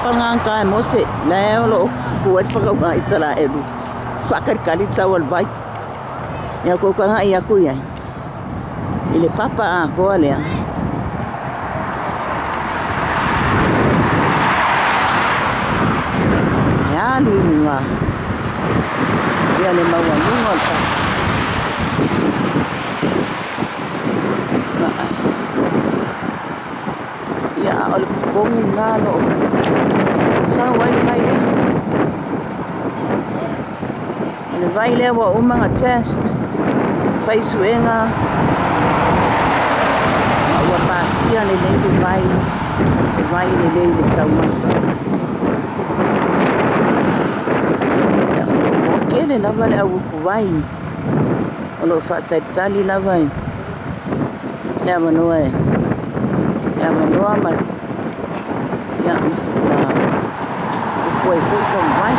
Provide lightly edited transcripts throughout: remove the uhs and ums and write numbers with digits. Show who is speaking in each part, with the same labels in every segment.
Speaker 1: Falagata e Mose, la o loo tutu ai le fanauga a Isaraelu, faatalikali le sau a le vai. Ia tou tagai atu i ai i le papa atoa lea. E alu i luga ia le maualuga o le papa. Ia a o le totonu lena o loo sau ai le vai lea. O le vai lea ua uma ona test, fai suega ma ua pasia lelei le vai, se vai lelei le taumafa. Ia o loo toatele lava le au utuvai o loo faatalitali lava i le avanoa e le avanoa ma ia ma utu ai foi faguvai.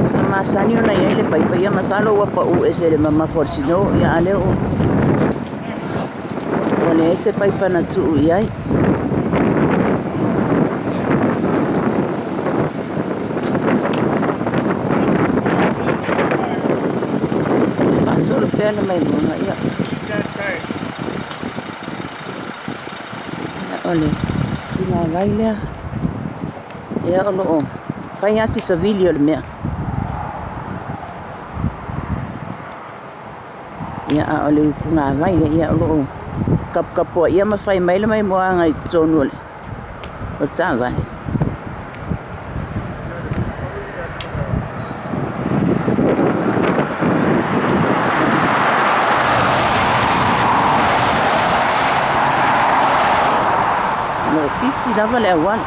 Speaker 1: Sa masani ona i ai le paipa ia masalo ua pau ese le mamafa o le sino ia a lea ua leai se paipa na tuu i ai. E faasolo pea le maimoaga ia. O le tinavai lea ia o loo fai atu savili o le mea. Ia a o le utugavai lea ia o loo kapukapu ia ma fai mai le maimoaga i totonu o le taavale. O pisi lava le auala.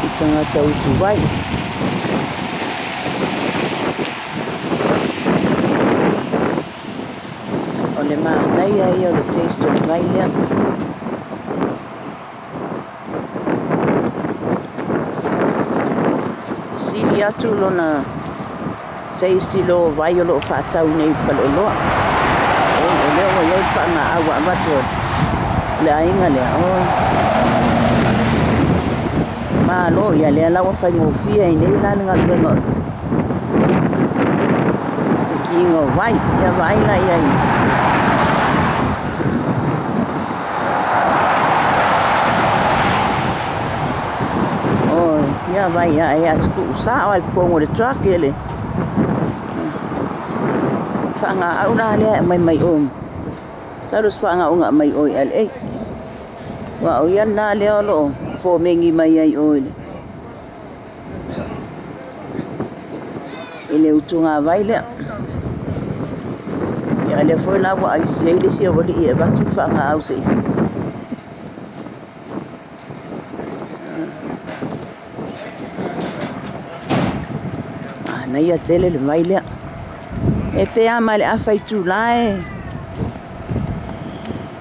Speaker 1: I tagata utuvai. O le manaia ia o le taste o le vai lea. Sili atu lona taste i lo vai o loo faatau nei i le faleoloa. O lea ua i ai le faagaau ua avatu e le aiga lea. Malo ia lea la ua faigofie ai nei la le galuega o le kiiga o vai. Ia vaai la i ai. Ia vai ia e atu sa o ai totonu o le truck ia le faagaau la lea e aumai mai o. Masalo se faagaauga aumai o i LA. Ua o ia lena lea o loo fomegi mai ai o i le utugavai lea. Ia lea foi la ua aisi ai le isi aualii e avatu le faagaau se i. Manaia tele le vai lea. E pe a ma le afa itula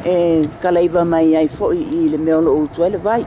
Speaker 1: e kalaiva mai ai foi i le mea o loo utu ai le vai.